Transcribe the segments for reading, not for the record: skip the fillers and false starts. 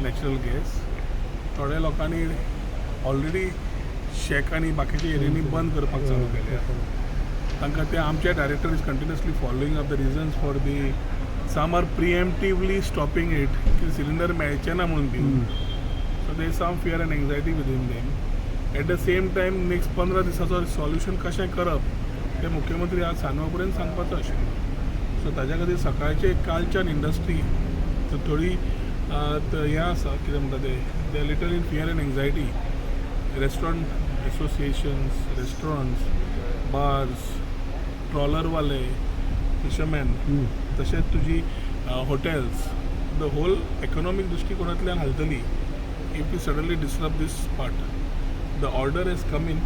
natural gas. थोड्या लोकांनी already shack आनी बाकीच्या एरियांनी बंद करपाक चालू केल्या. तांकां ते आमचे director is continuously following up the reasons for the some are preemptively stopping it की सिलिंडर मेळचे ना म्हणून भिवन. So there is some fear and anxiety within them. At the same time, next 15 दिसाचो सॉल्युशन कशें करप तें मुख्यमंत्री आज सांजवा पर्यंत सांगपाचो आशिल्लो. सो ताज्या खातीर सकाळचे कालच्यान इंडस्ट्री तर थोडी हें आसा, कितें म्हणटा ते, they little in fear and anxiety. Restaurant associations, restaurants, bars, ट्रॉलरवाले, fisherman, तशेंच तुजी hotels, the whole economic दृश्टिकोनांतल्यान हालतली if you suddenly disturb this part. The order is come in.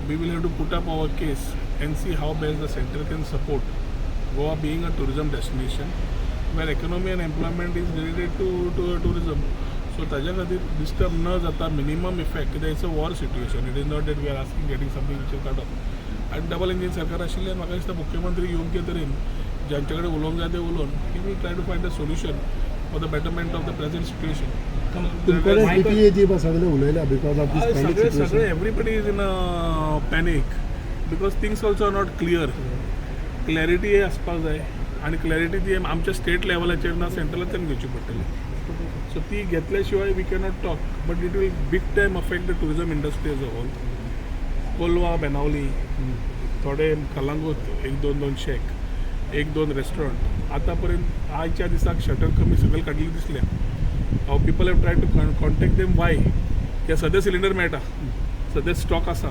We will have to put up our case and see how best the center can support Goa being a tourism destination where economy and employment is related to tourism. So ताज्या खातीर disturb न जाता minimum effect, कित्याक it's a war situation. It is not that we are asking, getting something which is cut off. आनी double engine सरकार आशिल्ल्यान म्हाका दिसता मुख्यमंत्री योग्य तरेन ज्यांचे कडेन उलोवंक जाय तें उलोवन he will try to find a solution for the betterment of the present situation. तुमकडे डीटीए बा सगळे उलयल्या because of this panic सगळे सगळे situation. Everybody is in a panic because things also are not clear. Clarity आसपाक जाय आनी clarity ती आमच्या स्टेट लेवलाचेर ना सेंट्रलाच्यान घेवची पडटली. सो ती घेतल्या शिवाय we cannot talk, but it will big time affect the tourism industry as a whole. Colva, Benaulim, थोडे कलांगूट, एक दोन दोन शॅक, एक दोन रेस्टॉरंट आतां पर्यंत आयच्या दिसाक शटर कमी सकयल काडलेली दिसल्या. How people have try to contact them, why? कित्याक सद्या सिलिंडर मेळटा, सद्या स्टॉक आसा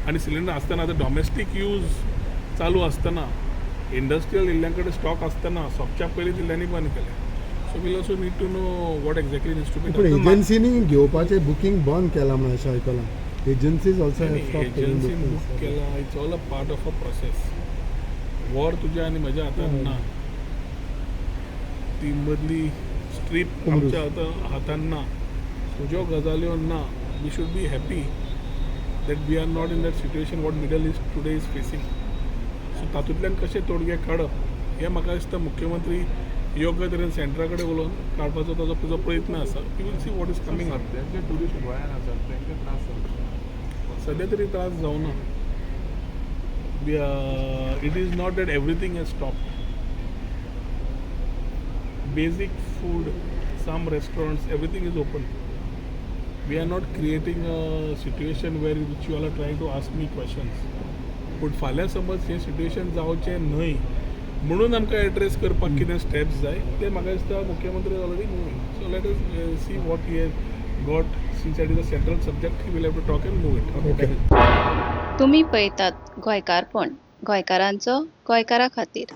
आनी सिलिंडर आसतना आतां डॉमेस्टीक यूज चालू आसतना, इंडस्ट्रियल इल्ल्यां कडेन स्टॉक आसतना सोंपच्या पयलींच इल्ल्यांनी बंद केलें. So we'll also need to know what exactly needs to be. पूण एजन्सीनी घेवपाचें बुकींग बंद केलां म्हणून अशें आयकलां. Agencies also have stop. एजन्सीन book केलां, it's all a part of a process. War तुज्या आनी म्हज्या हातान ना. ती मदली स्ट्रीप आमच्या हातान ना. सो ज्यो गजाल्यो ना, we should be happy that we are not in that situation what Middle East today is facing. So तातूंतल्यान कशें तोडगे काडप हें म्हाका दिसता मुख्यमंत्री योग्य तरेन सेंटरा कडेन उलोवन काडपाचो ताजो तुजो प्रयत्न आसा. We will see what is coming up. सध्या जे टुरिस्ट गोंयान आसात तांकां त्रास जावचे? सध्या तरी त्रास जावना. It is not that everything has stop. Basic food, some restaurants, everything is open. We are not creating a situation where which you all are trying to ask me questions. पूण फाल्यां समज हें सिट्युएशन जावचें न्हय म्हणून आमकां address करपाक कितें स्टेप्स जाय ते म्हाका दिसता मुख्यमंत्री already moving. So let us see what he has got. Since it is a central subject, he will have to talk and move it. Okay. तुमी पळयतात गोंयकारपण, गोंयकारांचो गोंयकारा खातीर.